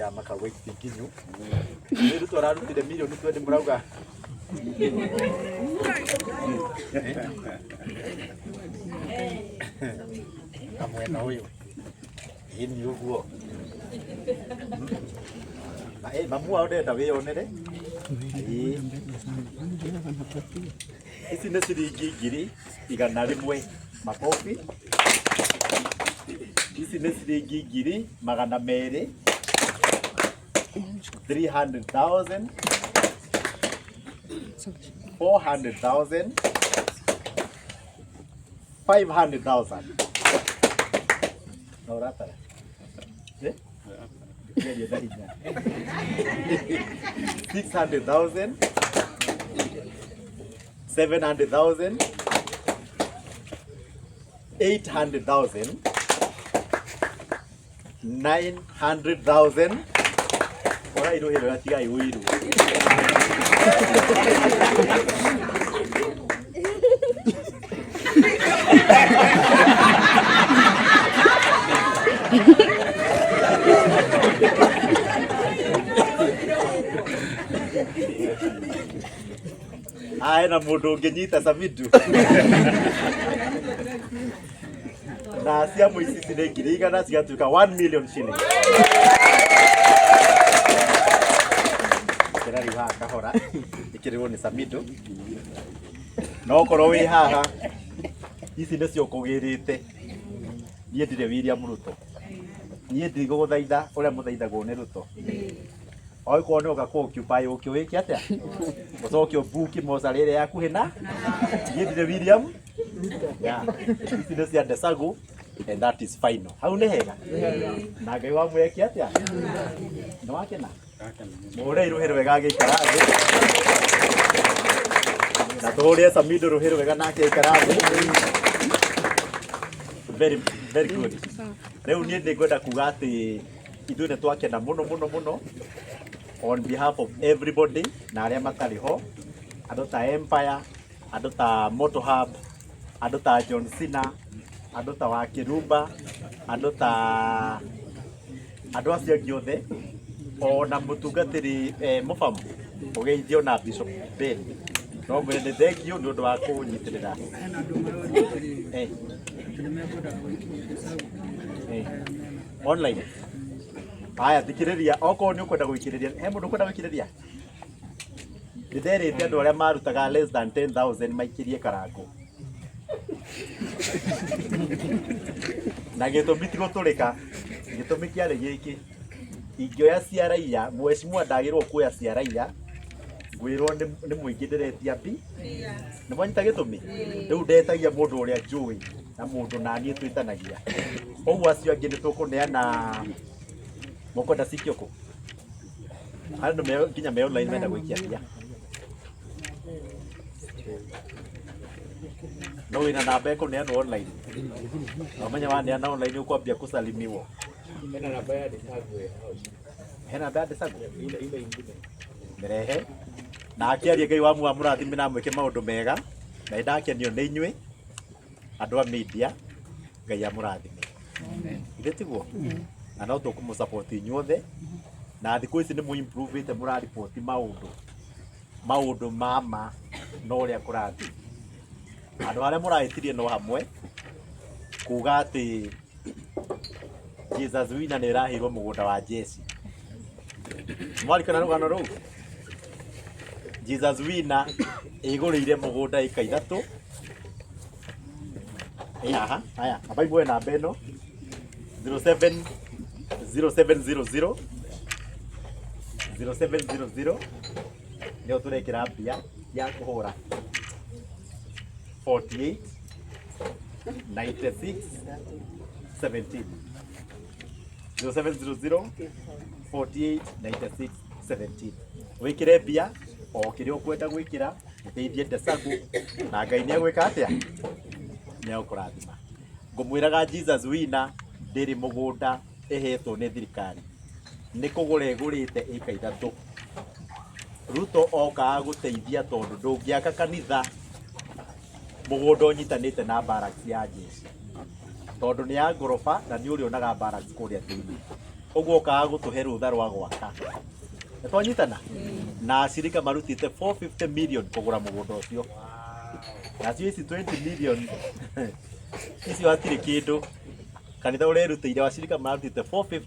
Mathiaga makauga ici ti nginyu. Nĩ Ruto ararutire mirioni 20 mũrauga. Na mwena ũyũ. Ĩĩ nĩ ũguo. Mamu wao ndĩrenda wĩyonere. Ĩĩ. Ici nĩ ciringi 100,000. Makobi. Ici nĩ ciringi 200,000. 300,000. 400,000. 500,000. Na ũratara? Eh? Ndĩkĩaria na hinya. 600,000. 700,000. 800,000. 900,000. Ora iruhĩ rwega tigai ũiru. Aya na mũndũ ũngĩnyita Samidu na cia mũici ici nĩ 100,000 cigatuĩka 1 million shillings. Kĩra rĩu haha kahora ĩkĩrĩrwo nĩ Samido no okorwo wĩ haha ici nĩcio ũkũgĩrĩte. Niĩ ndirĩ William Ruto, niĩ ndigũgũthaitha ũrĩa mũthaithagwo nĩ Ruto. Okorwo nĩ ũka kũ occupy ũke wĩke atĩa ũcoke ũbuki mocarĩ ĩrĩa yakuhĩ na niĩ ndirĩ William. Yeah. Ici nĩ cia Desagu and that is final. Hau nĩ hega na Ngai wa mweke atĩa nĩ wakena mũhũrei rũhĩ rwega agĩikara thĩ na tũhũrĩre Samido rũhĩ rwega nake aikara thĩ. Very, very good. Rĩu niĩ nĩ ngwenda kuga atĩ ithuĩ nĩ twakena mũno mũno mũno on behalf of everybody na arĩa matarĩ ho, andũ ta Empire, andũ ta Moto Hub, andũ ta John Cena, andũ ta Wakĩrumba, andũ ta andũ acio angĩ othe, ona mũtungatĩri mũbamu ũgeithio na Bishop Ben. No ngwĩre nĩ thengiũ nĩ ũndũ wa kũnyitĩrĩra. Hena andũ maroria atĩrĩrĩ, atĩ nĩ mekwenda gũikia Online. Haya thikĩrĩria, okorwo nĩ ũkwenda gũikĩrĩria, he mũndũ ũkwenda gũikĩrĩria? Nĩ nderĩte andũ arĩa marutaga less than 10,000 maikĩrie karangũ. Na gĩtũmi ti gũtũrĩka, gĩtũmi kĩarĩ gĩkĩ, ingĩoya cia raia, mheshimiwa ndagĩrĩirwo kuoya cia raia, ngwĩrwo nĩ mũingĩ ndĩretia mbi. Nĩ mwanyita gĩtũmi? Rĩu ndetagia mũndũ ũrĩa njũĩ na mũndũ naniĩ twĩtanagia. Koguo acio angĩ nĩ tũkũneana, mũkwenda cikio kũ? Andũ me nginya me online menda gũikia mbia. No wĩna namba ĩkũneanwo online. Na ũmenye waneana online ũkwambia kũsalimiwo. Hena namba ya Desagu ĩ hau. Hena namba ya Desagu? Ile ile ingine. Mĩrehe. Na akĩaria Ngai wa muoyo amũrathime na amwĩke maũndũ mega. Na nĩndakenio nĩ inyuĩ andũ a media. Ngai amũrathime. Githĩ tiguo? Na no tũkũmũ support inyuothe. Na thikũ ici nĩ mũ improve ĩte mũrariboti maũndũ. Maũndũ ma ma na ũrĩa kũrathiĩ. Handũ harĩa mũrahĩtirie no hamwe kuga atĩ Jesus Winner nĩ ĩraheirwo mũgũnda wa jeshi. Mwarikana rũgano rũu? Jesus Winner ĩgũrĩire mũgũnda ĩka 3. Ĩ haha, haya, ambai muoe namba ĩno 07 0700 0700 nĩyo tũrekĩra mbia ya kũhũra 48 96 17 0700 48 96 17 wĩkĩre mbia o kĩrĩa ũkwenda gwĩkĩra ũteithie Desagu na Ngai nĩ egwĩka atĩa? Nĩ egũkũrathima. Ngũmwĩraga Jesus Winner ndĩrĩ mũgũnda ĩhetwo nĩ thirikari, nĩ kũgũra ĩgũrĩte ĩka 3. Ruto okaga gũteithia tondũ ndũngĩaka kanitha mũgũnda ũnyitanĩte na barracks ya jeshi tondũ nĩ ya ngoroba na nĩ ũrĩonaga barracks kũrĩa thĩinĩ. Ũguo okaga gũtũhe rũtha rwa gwaka. Nĩ twanyitana? Na acirika marutĩte 450 million kũgũra mũgũnda ũcio. Nacio ici 20 million icio hatirĩ kĩndũ. Kanitha ũrerutĩire wacirika marutĩte 450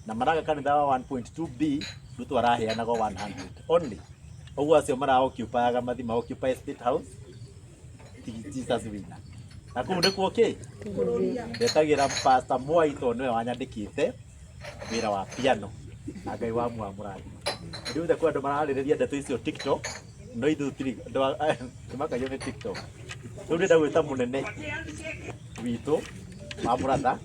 na maraga kanitha wa 1.2 B Ruto araheanaga 100 only. Ũguo acio mara occupyaga mathi ma occupy State House ti Jesus winner. Na kũu nĩkuo kĩ? Ndetagĩra Pastor Mwai tondũ nĩwe wanyandĩkĩte wĩra wa piano na Ngai wa mũrathima. Rĩu kwĩ andũ mararĩrĩria ndeto icio TikTok no ithuĩ tũtirĩ andũ nĩmakagio nĩ TikTok. Rĩu ndĩrenda gwĩta mũnene witũ wa Mũratha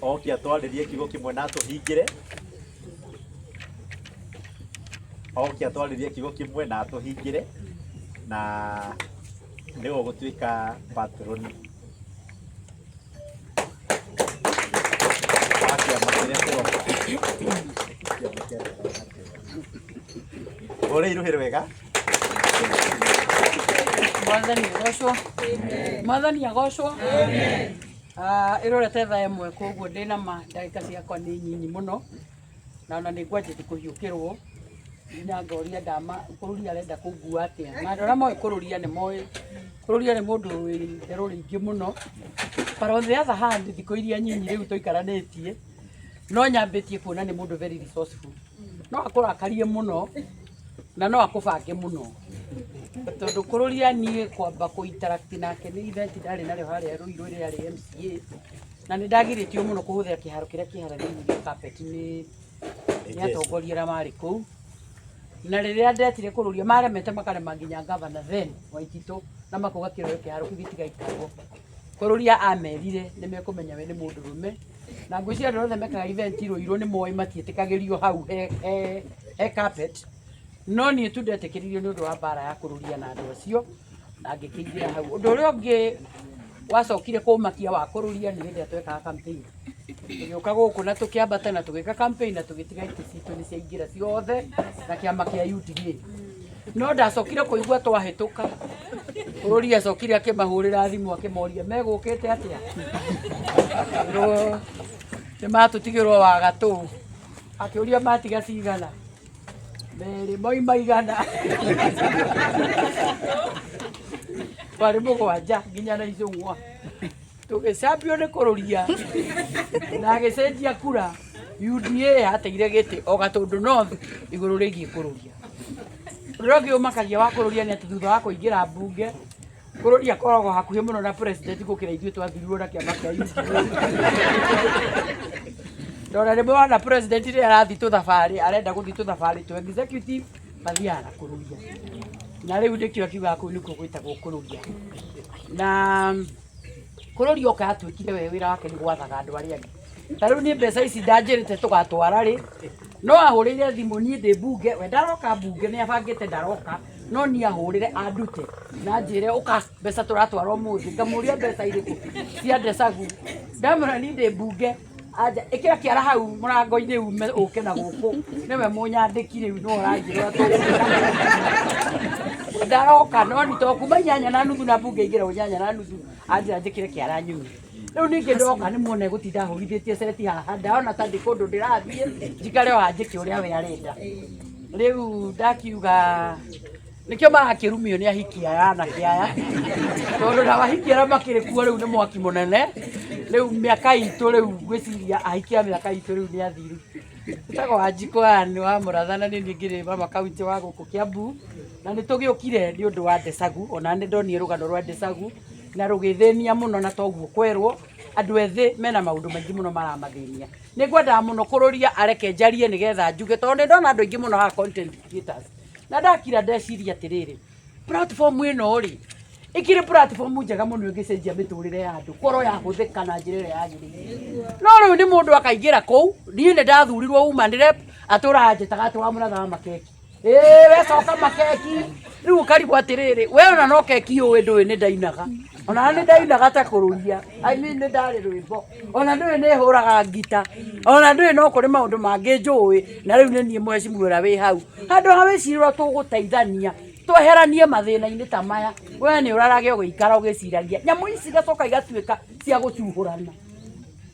oke atwarĩrie kiugo kĩmwe na atũhingĩre oke atwarĩrie kiugo kĩmwe na atũhingĩre na nĩwe ũgũtuĩka patroni wa kĩama kĩrĩa kĩroka. Hũrei rũhĩ rwega. Mwathani agocwo. Mwathani agocwo. Ah, ĩrorete thaa ĩmwe koguo ndĩna ma ndagĩka ciakwa nĩ nyinyi mũno na ona nĩ ngwanjĩtie kũhiũkĩrwo nginya ngoria ndama kũrũria arenda kũngua atĩa na andũ arĩa moĩ kũrũria nĩ moĩ kũrũria nĩ mũndũ wĩ itherũ rĩingĩ mũno. But on the other hand thikũ iria nyinyi rĩu tũikaranĩtie no nyambĩtie kuona nĩ mũndũ very resourceful. No akũrakarie mũno na no akũbange mũno tondũ kũrũria niĩ kwamba kũ interact nake nĩ event ndarĩ narĩo harĩa Ruiru ĩrĩa yarĩ MCA na nĩ ndagirĩtio mũno kũhũthĩra kĩharo kĩrĩa kĩ harĩa thĩinĩ gĩa carpet nĩ nĩ atongoria arĩa marĩ kũu na rĩrĩa ndetire kũrũria maremete makarema nginya gavana then Waititũ na makauga kĩroyo kĩharo kĩu gĩtigaikarwo. Kũrũria amerire nĩ mekũmenya we nĩ mũndũrũme na ngwĩciria andũ othe mekaga event Ruiru nĩ moĩ matiĩtĩkagĩrio hau he, he, he carpet no niĩ tu ndetĩkĩririo nĩ ũndũ wa mbara ya kũrũria na andũ acio na ngĩkĩingĩra hau. Ũndũ ũrĩa ũngĩ wacokire kũmakia wa kũrũria nĩ hĩndĩ ĩrĩa twekaga campaign. Tũgĩũka gũkũ na tũkĩambata na tũgĩka campaign na tũgĩtiga itĩ citũ nĩ ciaingĩra ciothe na kĩama kĩa UDA. No ndacokire kũigua twahĩtũka bũrũri acokire akĩmahũrĩra thimũ akĩmoria megũkĩte atĩa. Akĩrwo nĩ matũtigĩrwo wagatũ. Akĩũria matiga cigana. Merĩ moima igana. Twarĩ mũgwanja nginya na icũng'wa. Tũgĩcambio nĩ kũrũria na agĩcenjia kura UDA yateire gĩtĩ o Gatũndũ North igũrũ rĩgiĩ kũrũria. Ũndũ ũrĩa ũngĩ ũmakagia wa kũrũria nĩ atĩ thutha wa kũingĩra mbunge kũrũria akoragwo hakuhĩ mũno na president gũkĩra ithuĩ twathurirwo na kĩama kĩa UDA. Ndona rĩmwe wona president rĩrĩa arathiĩ tũthabarĩ arenda gũthiĩ tũthabarĩ twa executive mathiaga na kũrũria. Na rĩu nĩkĩo akiugaga kũu nĩkuo gwĩtagwo kũrũria. Na kũrũria oka atuĩkire we wĩra wake nĩ gwathaga andũ arĩa angĩ. Ta rĩu niĩ mbeca ici ndanjĩrĩte tũgatwara rĩ, no ahũrĩire thimũ niĩ ndĩ mbunge, we ndaroka mbunge nĩ abangĩte ndaroka, no niĩ ahũrĩre andute na anjĩre ũka mbeca tũratwara ũmũthĩ. Ngamũria mbeca irĩkũ cia Ndesagu. Ndamwĩra niĩ ndĩ mbunge, anja ĩkĩra kĩara hau mũrango-inĩ ume ũke na gũkũ nĩwe mũnyandĩki rĩu nĩwe ũranjĩra ũrĩa tũgwĩka. Ndaroka no nĩ to kuma 8:30 na mbunge ĩingĩra 8:30 anjĩra njĩkĩre kĩara nyume. Rĩu ningĩ ndoka nĩ muone gũtinda hũrithĩtie ceti haha ndona ta ndĩ kũndũ ndĩrathiĩ njikare o haha njĩke ũrĩa we arenda. Rĩu ndakiuga nĩkĩo marakĩrumio nĩ ahiki aya anake aya tondũ nao ahiki arĩa makĩrĩ kuo rĩu nĩ mwaki mũnene rĩu mĩaka itũ rĩu ngwĩciria ahiki a mĩaka itũ rĩu nĩ athiru. Njĩtagwo Wanjikũ Ann wa Mũratha na nĩ niĩ ngĩrĩ mama kaunti wa gũkũ Kiambu na nĩ tũgĩũkire nĩ ũndũ wa Ndesagu ona nĩ ndonire rũgano rwa Ndesagu na rũgĩthĩnia mũno na toguo kwerwo andũ ethĩ mena maũndũ maingĩ mũno maramathĩnia. Nĩ ngwendaga mũno kũrũria areke njarie nĩgetha njuge tondũ nĩ ndona andũ aingĩ mũno haha content creators na ndakira ndeciria atĩrĩrĩ platform ĩno rĩ ĩkĩrĩ platform njega mũno ĩngĩcenjia mĩtũrĩre ya andũ korwo yahũthĩka na njĩra ĩrĩa yagĩrĩire. No rĩu nĩ mũndũ akaingĩra kũu niĩ nĩ ndathurirwo woman rep atũraga anjĩtaga atĩ wa Mũratha wa makeki. Ĩĩ we coka makeki rĩu ũkarigwo atĩrĩrĩ we ona no keki ũĩ ndũĩ nĩ ndainaga ona nĩ ndainaga ta kũrũria I mean nĩ ndarĩ rwĩmbo ona ndũĩ nĩ hũraga ngita ona ndũĩ no kũrĩ maũndũ mangĩ njũĩ na rĩu nĩ niĩ mheshimiwa ũrĩa wĩ hau handũ ha wĩcirie ũrĩa tũgũteithania tweheranie mathĩna-inĩ ta maya we nĩ ũrarage ũgĩikara ũgĩciragia nyamũ ici igacoka igatuĩka cia gũcuhũrana.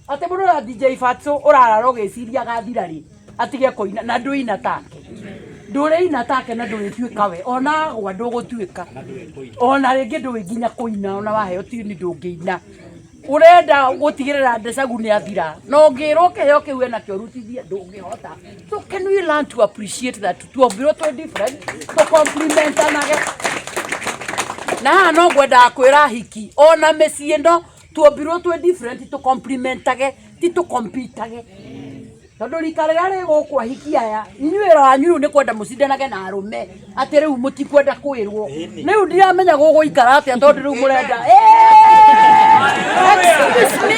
Atĩ mũndũ na DJ Fatso ũrarara ũgĩciria agathira rĩ, atige kũina na ndũina take. Ndũrĩina take na ndũrĩtuĩka we, ona agwa ndũgũtuĩka. Ona rĩngĩ ndũĩ nginya kũina, ona waheo tini ndũngĩina. Ũrenda gũtigĩrĩra Desagu nĩ athira, na ũngĩrwo kĩheo kĩu enakĩo rutithie ndũngĩhota. So can we learn to appreciate that tuombirwo twĩ different, tũ-complimentanage. Na haha no ngwendaga kwĩra hiki ona mĩciĩ ĩno tuombirwo twĩ different, tũ-complimentage ti tũ-competage. Tondũ rika rĩrĩa rĩ gũkũ ahiki aya, inyuĩ wĩra wanyu rĩu nĩ kwenda mũcindanage na arũme, atĩ rĩu mũtikwenda kwĩrwo. Rĩu ndiramenya gũgũikara atĩa tondũ rĩu mũrenda "Eh, excuse me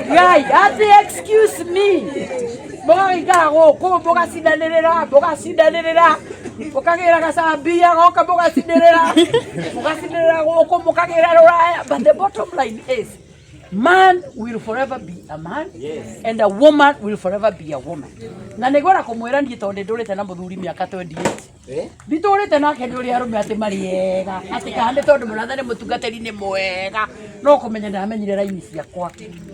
Guy, atĩ excuse me, mũgagĩikara gũkũ mũgacindanĩrĩra mũgacindanĩrĩra, mũkagĩra gacambia goka mũgacinĩrĩra mũgacinĩrĩra gũkũ mũkagĩra rũraya. But the bottom line is, man will forever be a man. Yes. And a woman will forever be a woman. Na nĩ ngwenda kũmwĩra niĩ tondũ nĩ ndũrĩte na mũthuri mĩaka 28, nditũrĩte nake nĩ ũrĩa arũme atĩ marĩ ega, atĩ kana nĩ tondũ mũratha nĩ mũtungatĩri nĩ mwega, no kũmenya ndamenyire raini ciakwa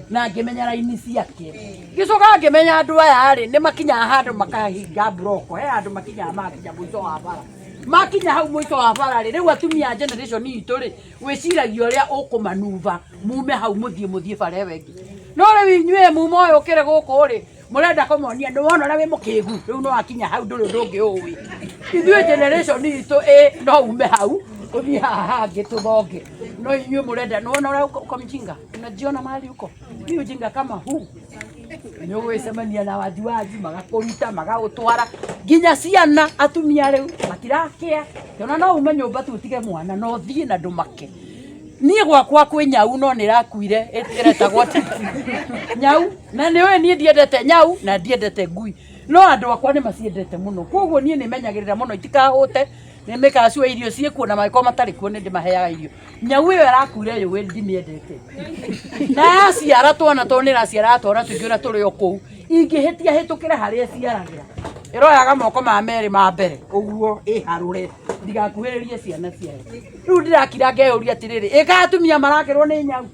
na ngĩmenya raini ciake, ngĩcoka ngĩmenya andũ aya rĩ nĩ makinyaga handũ makahinga mburoko. He handũ makinyaga magakinya mũico wa bara. Makinya hau mũico wa bara rĩ, rĩu atumia a generation itũ rĩ, wĩciragia ũrĩa ũkũmanuva mume hau mũthiĩ bara ĩyo ĩngĩ. No rĩu inyuĩ muma ũyũ ũkĩrĩ gũkũ rĩ, mũrenda kũmonia nĩ wona ũrĩa wĩ mũkĩgu, rĩu no wakinya hau ndũrĩ ũndũ ũngĩ ũĩ. Ithuĩ generation itũ ĩ no ume hau ũthiĩ haha hangĩ tũthonge, no inyuĩ mũrenda nĩ wona ũrĩa uko mjinga, unajiona mahali uko ni ujinga kama huu, nĩ ũgwĩcemania na wajuaji magakũruta magagũtwara nginya ciana. Atumia rĩu matirakĩa ona no ume nyũmba tu ũtige mwana na ũthiĩ na ndũmake. Niĩ gwakwa kwĩ nyau no nĩ ĩrakuire, ĩretagwo Titi nyau, na nĩ ũĩ niĩ ndiendete nyau na ndiendete ngui, no andũ akwa nĩ maciendete mũno, koguo niĩ nĩ menyagĩrĩra mũno itikahũte, nĩ mĩkaga sure irio ciĩkuo, na mangĩkorwo matarĩ kuo nĩ ndĩmaheaga irio. Nyau ĩyo ĩrakuire yũĩ ndimĩendete, na yaciara twana, tondũ nĩ ĩraciaraga twana tũingĩ ũrĩa tũrĩ o kũu, ingĩhĩtia hĩtũkĩre harĩa ĩciaragĩra, ĩroyaga moko ma merĩ ma mbere ũguo ĩharũre ndigakuhĩrĩrie ciana ciayo. Rĩu ndĩrakira ngeyũria atĩrĩrĩ, ĩka atumia marakĩrwo nĩ nyau,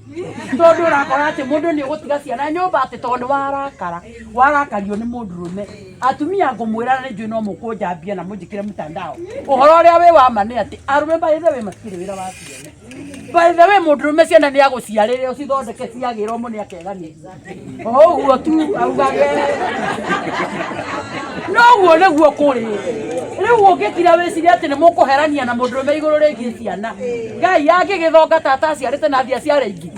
tondũ ũrakora atĩ mũndũ nĩ ũgũtiga ciana nyũmba atĩ tondũ nĩ warakara, warakario nĩ mũndũrũme. Atumia, ngũmwĩra na nĩ njũĩ no mũkũnjambia na mũnjĩkĩre mtandao, ũhoro ũrĩa wĩ wa ma nĩ atĩ arũme, by the way, matirĩ wĩra wa ciana. By the way, mũndũrũme ciana nĩ agũciarĩre ũcithondeke ciagĩrwo mũno akeganĩria o ũguo tu augage noguo nĩguo kũrĩ. Rĩu ũngĩkira wĩcirie atĩ nĩ mũkũherania na mũndũrũme igũrũ rĩgiĩ ciana, Ngai angĩgĩthonga tata aciarĩte na athiĩ aciare ingĩ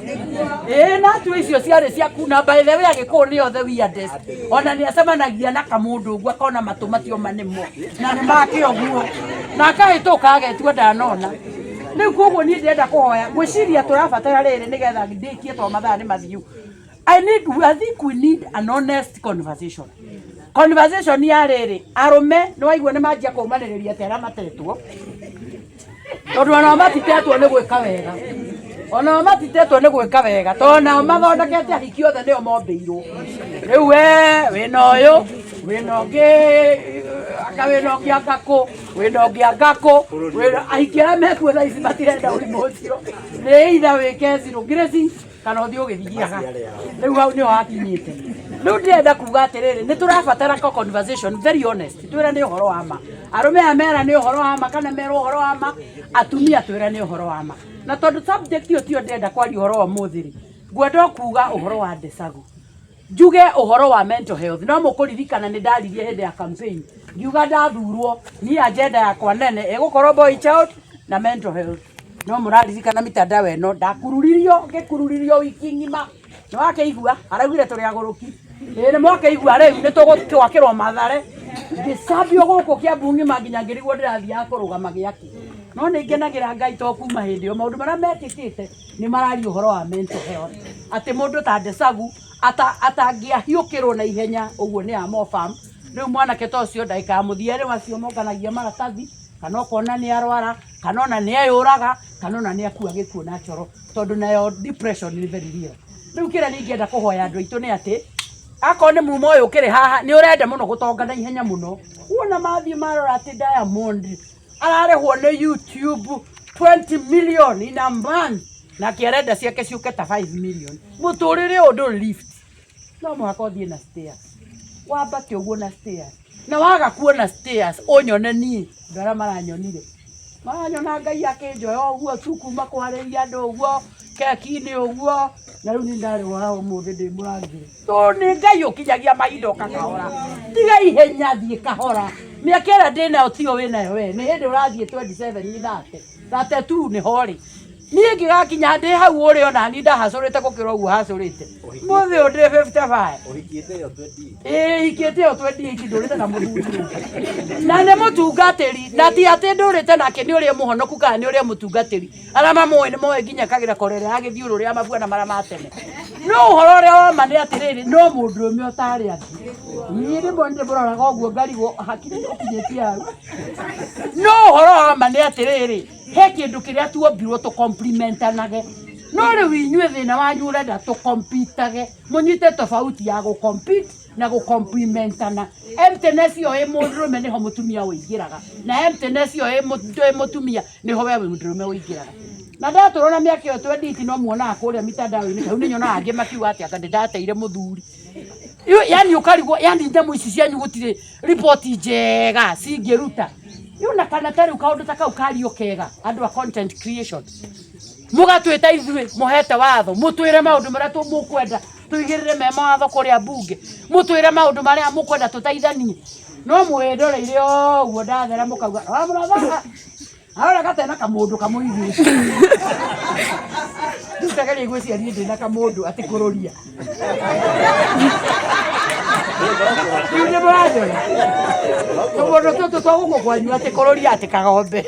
ĩĩ na atue icio ciarĩ ciaku. Na by the way, Agĩkũyũ nĩo the weirdest, ona nĩ acemanagia na kamũndũ ũguo akona matũ matioma nĩmo na nĩ make ũguo na akahĩtũka agetua ndanona. Rĩu koguo niĩ ndĩrenda kũhoya, ngwĩciria tũrabatara rĩrĩ nĩgetha ndĩkie tondũ mathaa nĩ mathiu. I think we need an honest conversation. Conversation ya rĩrĩ, arũme nĩ waigua nĩ manjia kũmanĩrĩria atĩ arĩa matetwo, tondũ onao matitetwo nĩ gwĩka wega, onao matitetwo nĩ gwĩka wega, tondũ nao mathondekete ahiki othe nĩo mombĩirwo. Rĩu we wĩna ũyũ, wĩna ũngĩ, anga wĩna ũngĩ, anga kũ wĩna ũngĩ, anga kũ wĩna ahiki arĩa mekuo thaa ici matirenda ũrimũ ũcio. Nĩ either wĩke zero grazing kana ũthiĩ ũgĩthiaga. Rĩu hau nĩho hakinyĩte. Rĩu ndĩrenda kuga atĩrĩrĩ, nĩ tũrabatara ka conversation very honest, twĩra nĩ ũhoro wa ma. Arũme aya mera nĩ ũhoro wa ma kana merwo ũhoro wa ma, atumia twĩra nĩ ũhoro wa ma. Na tondũ subject ĩyo tiyo ndĩrenda kwaria ũhoro wa ũmũthĩ rĩ, ngwenda o kuga ũhoro wa Desagu, njuge ũhoro wa mental health. No mũkũririkana nĩ ndaririe hĩndĩ ya campaign ngiuga ndathurwo niĩ agenda yakwa nene ĩgũkorwo boy child na mental health. No mũraririkana mitandao ĩno ndakururirio, ngĩkururirio wiki ng'ima. Nĩ wakĩigua araugire tũrĩ agũrũki? Ĩĩ, nĩ mwakĩigua. Rĩu nĩ tũgwakĩrwo Mathare. Ngĩcambio gũkũ Kĩambu ng'ima nginya ngĩrigwo ndĩrathiaga kũrũgama gĩakĩ. No nĩ ngenagĩra Ngai to kuma hĩndĩ ĩyo maũndũ marĩa mekĩkĩte nĩ mararia ũhoro wa mental health, atĩ mũndũ ta Desagu atangĩahiũkĩrwo na ihenya ũguo nĩ amofam. Rĩu mwanake ta ũcio ndagĩka ya mũthia rĩu acio monganagia maratathi, kana ũkona nĩ arwara, kana ona nĩ eyũraga, kana ona nĩ akua gĩkuũ natural, tondũ nayo depression nĩ very real. Rĩu kĩrĩa niĩ ingĩenda kũhoya andũ aitũ nĩ atĩ akorwo nĩ muma ũyũ ũkĩrĩ haha nĩ ũrenda mũno gũtonga na ihenya mũno, wona mathiĩ marora atĩ Diamond ararĩhwo nĩ YouTube 20 million in a month. Nake arenda ciake ciũke ta 5 million. Mũtũrĩre ũyũ ndũrĩ lift, no mũhaka ũthiĩ na stairs, wambate ũguo na stairs. Na waga kuona stairs, ũnyone niĩ. Andũ arĩa maranyonire maranyona Ngai akĩnjoya ũguo tu kuma kwarĩria andũ ũguo keki-inĩ ũguo, na rĩu nĩ ndarĩwa ũmũthĩ ndĩ mũrangĩre, tondũ nĩ Ngai ũkinyagia mahinda ũka kahora. Tiga ihenya, thiĩ kahora. Mĩaka ĩrĩa ndĩnayo tiyo wĩnayo we, nĩ hĩndĩ ũrathiĩ 27, 30, 32 nĩho rĩ. Niĩ ngĩgakinya ndĩ hau ũrĩ, ona niĩ ndahacũrĩte gũkĩra ũguo hacũrĩte mũthĩ ũyũ ndĩ 55. Ũhikĩte ĩyo 28. Ĩĩ, hikĩte ĩyo 28, ndũrĩte na mũthuri ũngĩ na nĩ mũtungatĩri, na ti atĩ ndũrĩte nake nĩ ũrĩa mũhonoku kana nĩ ũrĩa mũtungatĩri. Arĩa mamũĩ nĩ moĩ nginya kagĩra korere ya gĩthiũrũrĩ ya mabuana marĩa ma tene. No ũhoro ũrĩa wa ma nĩ atĩrĩrĩ, no mũndũrũme ũtarĩ angĩ. Niĩ rĩmwe nĩ ndĩmũroraga ũguo ngarigwo hakiri ũkinyĩtie hau. No ũhoro wa ma nĩ atĩrĩrĩ, he kĩndũ kĩrĩa tuombirwo tũkomplimentanage. No rĩu inyuĩ thĩna wanyu ũrenda tũkompitage. Mũnyite tofauti ya gũcompete na gũkomplimentana. Emptiness ĩyo ĩ mũndũrũme nĩho mũtumia ũingĩraga, na emptiness ĩyo ĩ mũtumia nĩho we mũndũrũme ũingĩraga. Na ndatũrwo na mĩaka ĩyo 28, no muonaga kũrĩa mitandao-inĩ hau nĩ nyonaga angĩ makiuga atĩ anga ndĩndateire mũthuri. Yani ũkarigwo, yani nyamũ ici cianyu gũtirĩ riboti njega cingĩruta. Yona kana ta rĩu kaũndũ ta kau kario kega, andũ a content creation mũgatwĩta ithuĩ mũhete watho, mũtwĩre maũndũ marĩa mũkwenda tũigĩrĩre me mawatho kũrĩa mbunge, mũtwĩre maũndũ marĩa mũkwenda tũteithanie. No mwĩndoreire ũguo ndathera mũkauga mũratha arora gatena kamũndũ kamũigĩte. Rĩu tageria gwĩciria niĩ ndĩna kamũndũ atĩ kũrũria rĩu nĩ mũranjora tũmũndũ tũtũ twa gũkũ kwanyu atĩ kũrũria atĩ kagombe.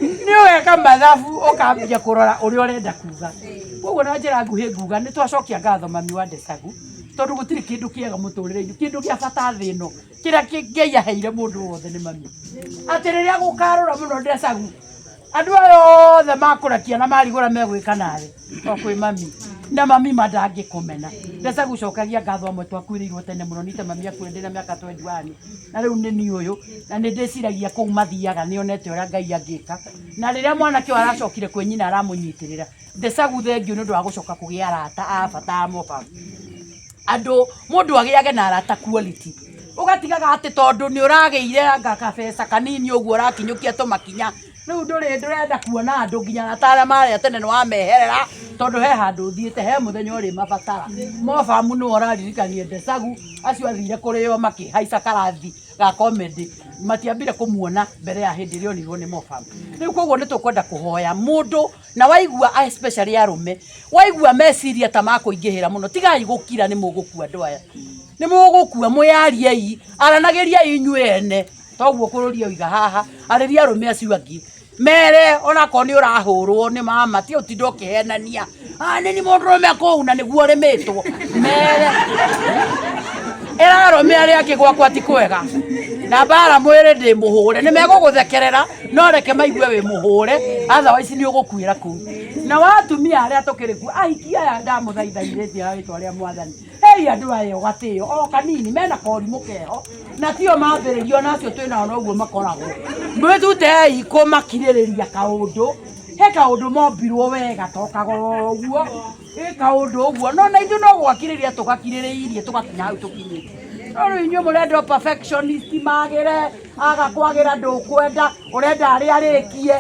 Nĩ ũgeka mathabu ũkambia kũrora ũrĩa ũrenda kuga. Koguo na njĩra nguhĩ nguga nĩ twacokia ngatho mami wa Ndesagu, tondũ gũtirĩ kĩndũ kĩega mũtũrĩre-inĩ, kĩndũ gĩa bata thĩ ĩno kĩrĩa Ngai aheire mũndũ wothe nĩ mami. Atĩ rĩrĩa gũkarũra mũno Ndesagu, andũ aya othe makũrakia na marigũra megwĩka nawe o kwĩ mami, na mami ma ndangĩkũmena. Ndesagu, cokagia ngatho. Amwe twakuĩrĩirwo tene mũno, nite mami akuire ndĩna mĩaka 21, na rĩu nĩ niĩ ũyũ, na nĩ ndĩciragia kũu mathiaga nĩonete ũrĩa Ngai angĩka. Na rĩrĩa mwanake ũyũ aracokire kwĩ nyina aramũnyitĩrĩra. Ndesagu, thengiũ nĩ ũndũ wa gũcoka kũgĩa arata a bata a moba. Andũ mũndũ agĩage na arata quality, ũgatigaga atĩ tondũ nĩ ũragĩire anga kabeca kanini ũguo ũrakinyũkia tũmakinya, rĩu ndũrĩ ndũrenda kuona andũ, nginya arata arĩa marĩa tene nĩ wameherera, tondũ he handũ ũthiĩte, he mũthenya ũrĩ mabatara. Mobamu nĩwe ũraririkania Ndesagu acio athire kũrĩo makĩhaica karathi ga comedy, matiambire kũmuona mbere ya hĩndĩ ĩrĩa onirwo nĩ Mofam. Rĩu koguo nĩ tũkwenda kũhoya mũndũ na waigua, especially arũme, waigua meciria ta makũingĩhĩra mũno, tigai gũkira. Nĩ mũgũkua, andũ aya nĩ mũgũkua. Mwĩyariei, aranagĩriai inyuĩ ene. Toguo kũrũria oiga haha, arĩria arũme acio angĩ, mere onakorwo nĩ ũrahũrwo nĩ mama, ti ũtinda ũkĩhenania, "Ah, nĩ ni mũndũrũme kũu na nĩguo ũrĩmĩtwo." Mere ĩra arũme arĩa angĩ gwakwa ti kwega na mbara mwĩrĩ ndĩ mũhũre, nĩ megũgũthekerera, no reke maigue wĩ mũhũre, otherwise nĩ ũgũkuĩra kũu. Na watumia arĩa tũkĩrĩ kuo, ahiki aya, ndamũthaitha irĩtie na rĩtwa rĩa Mwathani, hei andũ aya gatĩo o kanini mena korimũ keho na tio mambĩrĩrio na acio twĩnao noguo makoragwo. Mwĩtutei kũmakirĩrĩria kaũndũ, he kaũndũ mombirwo wega tokaga ũguo ĩ kaũndũ ũguo, no na ithuĩ no gwakirĩrĩria tũgakirĩrĩirie tũgakinya hau tũkinyĩte. No rĩu inyuĩ mũrenda o perfectionist, magĩre aga kwagĩra, ndũkwenda, ũrenda arĩa arĩkie,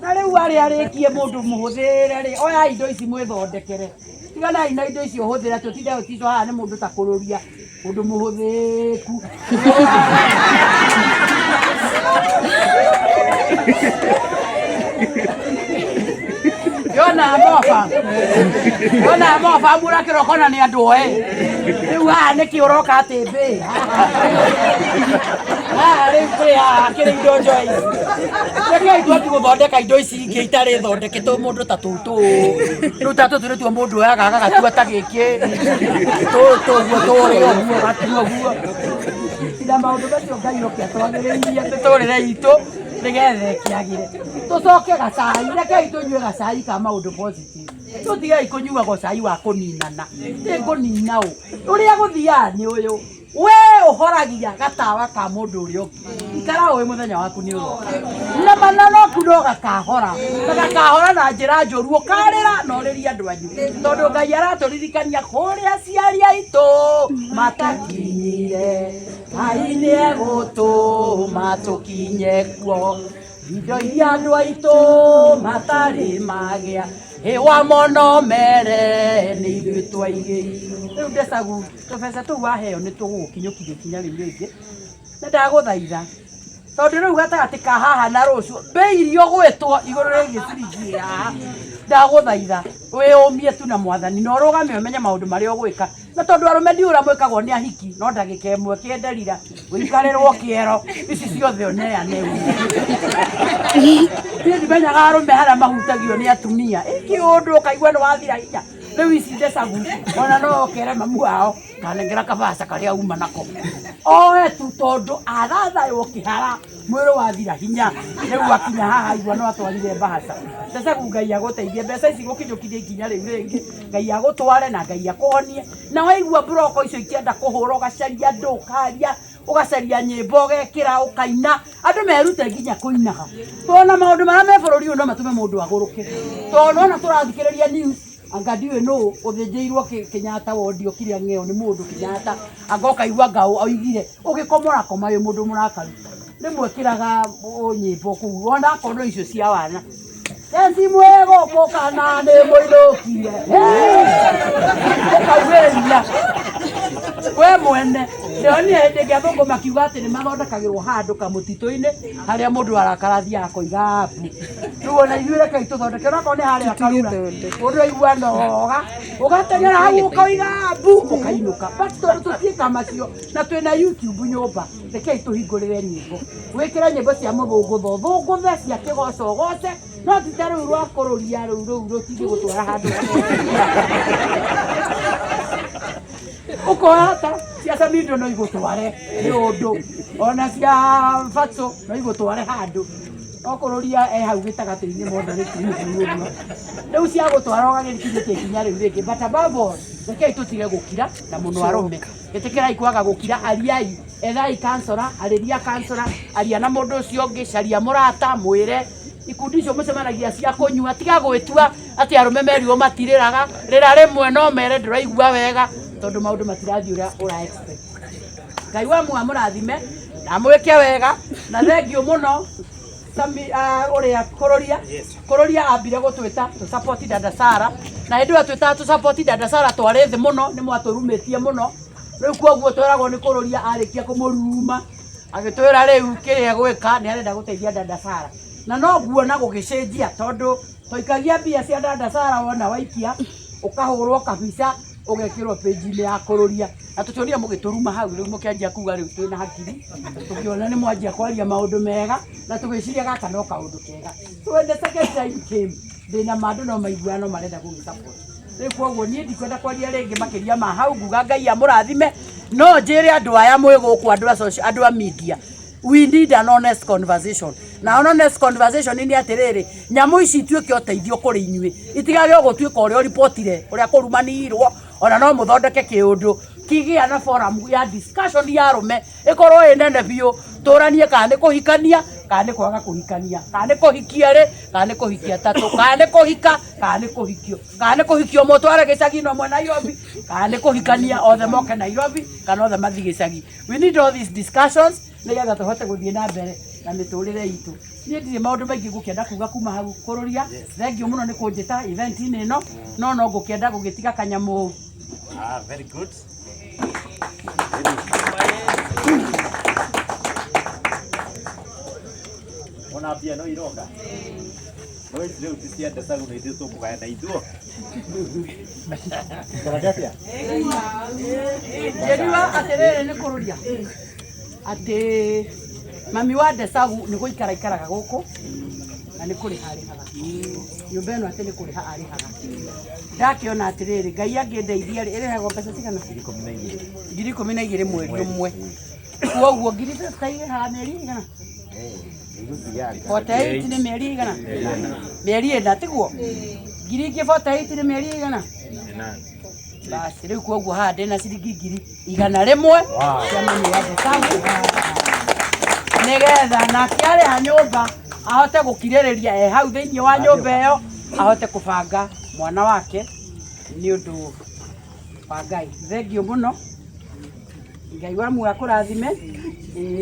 na rĩu arĩa arĩkie mũndũ mũhũthĩre rĩ, oya indo ici mwĩthondekere, tiganai na indo icio hũthĩra, tũtinde ũticwo haha nĩ mũndũ ta kũrũria ũndũ mũhũthĩku. Yona moba, yona moba mũrakĩra ũkona nĩ andũ oe. Rĩu haha nĩkĩ ũroka atĩ mbĩ haha? Rĩu kũrĩ haha kĩrĩ indo njoe ici, rekei twambi gũthondeka indo ici ingĩ itarĩ thondeketwo mũndũ ta tũtũ. Rĩu ta tũtũ nĩtuo mũndũ oyaga agagatua ta gĩkĩ tũtũ ũguo tũrĩ ũguo gatua ũguo na maũndũ macio. Ngai oke atwagĩrĩirie mĩtũrĩre itũ nĩgetha ĩkĩagĩre. Tũcoke gacai, rekei tũnyue gacai ka maũndũ positive, tũtigei kũnyuaga cai wa kũninana. Nĩ ngũnina ũ ũrĩa gũthiaga nĩ ũyũ. We ũhoragia gatawa ka mũndũ ũrĩa ũngĩ, ikara ũĩ mũthenya waku nĩ ũroka na mananoku no gakahora, na gakahora na njĩra njũru, ũkarĩra na ũrĩrie andũ anyu, tondũ Ngai aratũririkania kũrĩa aciari aitũ matakinyire, Ngai nĩ egũtũma tũkinye kuo. Indo iria andũ aitũ matarĩ magĩa, ĩwa mono mere nĩ ithuĩ twaigĩirwo. Rĩu ndecagu tũbeca tũu waheo nĩ tũgũgũkinyũkirie kinya rĩu rĩngĩ, nĩ ndagũthaitha tondũ rĩu gatagatĩ ka haha na rũciũ mbei iria ũgwĩtwo igũrũ rĩgiĩ ciringi ĩ haha, ndagũthaitha wĩyũmie tu na mwathani na ũrũgame ũmenye maũndũ marĩa ũgwĩka. Na tondũ arũme ndiũĩ ũrĩa mwĩkagwo nĩ ahiki, no ndagĩka ĩmwe kĩenderira ũikarĩrwo kĩero ici ciothe ũneane ume. Niĩ ndimenyaga arũme harĩa mahutagio nĩ atumia, ĩkĩ ũndũ ũkaigua nĩ wathira hinya. Rĩu ici ndecagu ona no ũkere mamu wao kanengera kabaca karĩa uma nako oe tu, tondũ arathaywo kĩhara mwĩrĩ wathira hinya. Rĩu akinya haha igua no atwarire mbahaca. Ndecagu Ngai agũteithie mbeca ici gũkinyũkirie ikinya rĩu rĩngĩ, Ngai agũtware na Ngai akũhonie. Na waigua mburoko icio ikĩenda kũhũra, ũgacaria andũ ũkaria, ũgacaria nyĩmbo ũgekĩra ũkaina, andũ merute nginya kũinaga, tondũ maũndũ marĩa me bũrũri ũyũ no matũme mũndũ agũrũke. Tondũ nona tũrathikĩrĩria news, anga ndiũĩ nũ ũthĩnjĩirwo Kenyatta wondi okire ang'eo nĩ mũndũ Kenyatta, anga ũkaigua anga oigire ũgĩkomora koma wĩ mũndũ mũrakaru. Rĩmwe kĩraga nyĩmbo kũu ona akorwo no icio cia wana, Eci mwĩ gũkũ kana nĩ mũinũkire, ũkaugĩrĩria we mwene. Ndĩronire hĩndĩ ĩngĩ athũngũ makiuga atĩ nĩ mathondekagĩrwo handũ kamũtitũ-inĩ harĩa mũndũ arakara athiaga akoiga mbu. Rĩu ona ithuĩ rekei tũthondeke, onakorwo nĩ harĩa karura, mũndũ aigua noga ũgateng'era hau ũkoiga mbu ũkainũka. But tondũ tũtiĩka macio na twĩna YouTube nyũmba, rekei tũhingũrĩre nyĩmbo, wĩkĩre nyĩmbo cia mũthũngũtho, ũthũngũthe cia kĩgoco ũgoce, no ti ta rũu rwa kũrũria rũu rũu rũtingĩgũtwara handũ. Ũkoya ta cia Samido no igũtware nĩ ũndũ, ona cia Fatso no igũtware handũ, no kũrũria e hau gĩtagatĩ-inĩ moderate-inĩ ũguo. Rĩu cia gũtwara ũgagĩkinyĩtie ikinya rĩu rĩngĩ. But above all, rekei tũtige gũkira na mũno arũme, ĩtĩkĩrai kwaga gũkira, ariai, ethai kansora, arĩria kansora, aria na mũndũ ũcio ũngĩ, caria mũrata, mwĩre ikundi icio mũcemanagia cia kũnyua, tiga gwĩtua atĩ arũme merirwo matirĩraga, rĩra rĩmwe no mere ndũraigua wega, tondũ maũndũ matirathiĩ ũrĩa ũra expect. Ngai wa muoyo amũrathime na amwĩke wega, na thengiũ mũno Sami, ũrĩa kũrũria kũrũria ambire gũtwĩta tũ support dada Sara, na hĩndĩ ĩyo twĩtaga tũ support dada Sara twarĩ thĩ mũno, nĩ mwatũrumĩtie mũno. Rĩu koguo tweragwo nĩ kũrũria arĩkia kũmũruma agĩtwĩra rĩu kĩrĩa egwĩka nĩ arenda gũteithia dada Sara, na no nguona gũgĩcenjia tondũ twaikagia mbia cia dada Sara, wona waikia ũkahũrwo kabica ũgekĩrwo page-inĩ ya kũrũria, na tũtionire mũgĩtũruma hau. Rĩu mũkĩanjia kuga rĩu twĩna hakiri, tũkĩona nĩ mwanjia kwaria maũndũ mega na tũgĩciria gaka no kaũndũ kega. So when the second time came, ndĩna ma andũ no maiguaga no marenda gũgĩ support. Rĩu koguo niĩ ndikwenda kwaria rĩngĩ makĩria ma hau, nguga Ngai amũrathime. No njĩre andũ aya mwĩ gũkũ, andũ a social, andũ a media, we need an honest conversation. Na an honest conversation nĩ atĩrĩrĩ, nyamũ ici ituĩke ũteithio kũrĩ inyuĩ, itigage gũtuĩka ũrĩa ũribotire ũrĩa kũrumanirwo, ona no mũthondeke kĩũndũ kĩgĩa na forum ya discussion ya arũme, ĩkorwo ĩ nene biũ, tũranie kana nĩ kũhikania kana nĩ kwaga kũhikania, kana nĩ kũhikia rĩ, kana nĩ kũhikia tatũ, kana nĩ kũhika, kana nĩ kũhikio, kana nĩ kũhikio ũmwe ũtware gĩcagi na ũmwe Nairobi, kana nĩ kũhikania othe moke Nairobi kana othe mathiĩ gĩcagi. We need all these discussions nĩgetha tũhote gũthiĩ na mbere na mĩtũrĩre itũ. Niĩ ndirĩ maũndũ maingĩ ngũkĩenda kuga kuma hau kũrũria. Thengiũ mũno nĩ kũnjĩta event-inĩ ĩno, no no ngũkĩenda gũgĩtiga kanyamũ. Ah, very good. Ona mbia no iroka. No ici rĩu ti cia ndecagu nĩ ithuĩ tũkũgaya na ithuo. Kana nĩ atĩa? Njĩriwa atĩrĩrĩ nĩ kũrũria atĩ mami wa ndecagu nĩ gũikara ikaraga gũkũ na nĩ kũrĩha arĩhaga nyũmba ĩno, atĩ nĩ kũrĩha arĩhaga. Ndakĩona atĩrĩrĩ, Ngai angĩndeithia rĩ, ĩrĩhagwo mbeca cigana? 12,000. 12,000 mweri ũmwe, koguo ngiri fifty irĩhaga mĩeri ĩigana? 48 nĩ mĩeri ĩigana? Mĩeri 4, tiguo? Ngiri ingĩ 48 nĩ mĩeri ĩigana? Basi rĩu koguo haha ndĩna ciringi 100,000 cia mami wa Desagu nĩgetha nake arĩha nyũmba ahote gũkirĩrĩria e hau thĩinĩ wa nyũmba ĩyo ahote kũbanga mwana wake nĩ ũndũ wa Ngai. Thengiũ mũno, Ngai wa muoyo akũrathime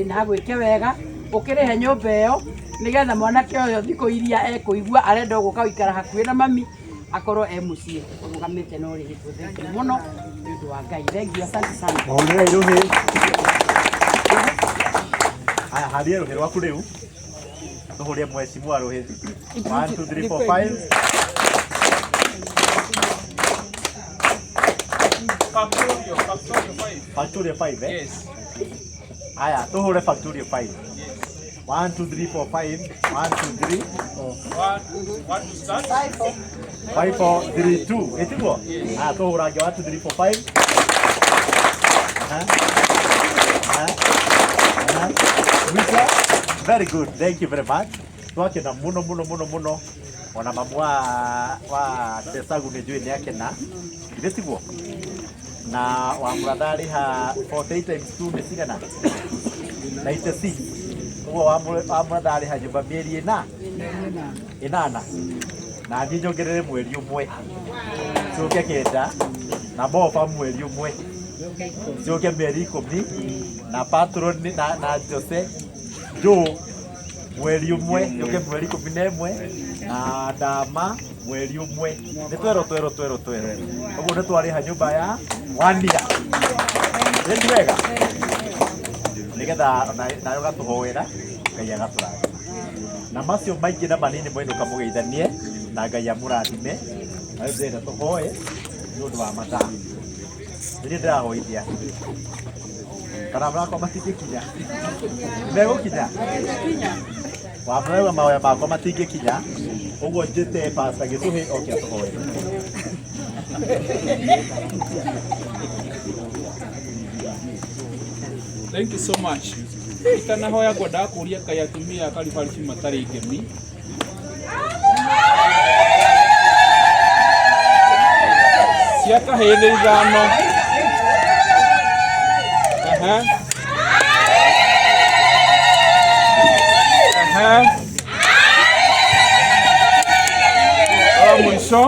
na agwĩke wega ũkĩrĩhe nyũmba ĩyo nĩgetha mwanake ũyũ thikũ iria ekũigua arenda gũka gũikara hakuhĩ na mami akorwo e mũciĩ ũrũgamĩte na ũrĩhĩtwo. Thengiũ mũno nĩ ũndũ wa Ngai. Thengiũ, asante sana. Mahũrĩre rũhĩ. Aya, haria rũhĩ rwaku rĩu. Tũhũrie mheshimiwa rũhĩ. 1 2 3 4 5. Factorio, Factorio 5. Factorio 5, eh? Yes. Aya, tũhũre Factorio 5. 1 2 3 4 5. 1 2 3 One, one to start. 5 4 3 2. Ĩtiguo? Aya, tũhũrange 1 2 3 4 5. Aha. Aha. Aha. Mwisho. Very good. Thank you very much. Twakena muno muno muno muno. Ona mamu wa Desagu nĩ njũĩ nĩ akena. Githĩ tiguo? Na wa mũratha arĩha 48 times 2 nĩ cigana? 96. Ũguo wa mũratha arĩha nyũmba mĩeri ĩnana. Na niĩ nyongerere mweri ũmwe. Ciũke 9 na moba mweri ũmwe. Ciũke mĩeri 10 na patron na Jose Joe mweri ũmwe yũke mweri 11 na Dama mweri ũmwe. Nĩ twerũ twerũ twerũ twerũ. Ũguo nĩ twarĩha nyũmba ya one year. Nĩ wega nĩgetha nayo gatũhoera Ngai agatũrathima. Na macio maingĩ na manini mwainũka mũgeithanie na Ngai amũrathime. Na rĩu ndĩrenda tũhoe nĩ ũndũ wa mathaa. Nĩ ndĩrahoithia kana makwa matingĩkinya. Megũkinya? Wamũrauga mahoya makwa matingĩkinya, ũguo njĩte Pastor Gĩcũhĩ oke atũhoere. Thank you so much. Itanahoya ngwendaga kũria kaĩ atumia a Karibaribi matarĩ ngemi. Cia kahĩĩ nĩ 5. Aha. Aha. Wa mũico.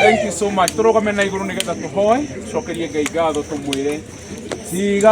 Thank you so much. Tũrũgame na igũrũ nĩgetha tũhoe, tũcokerie Ngai ngatho tũmwĩre tiga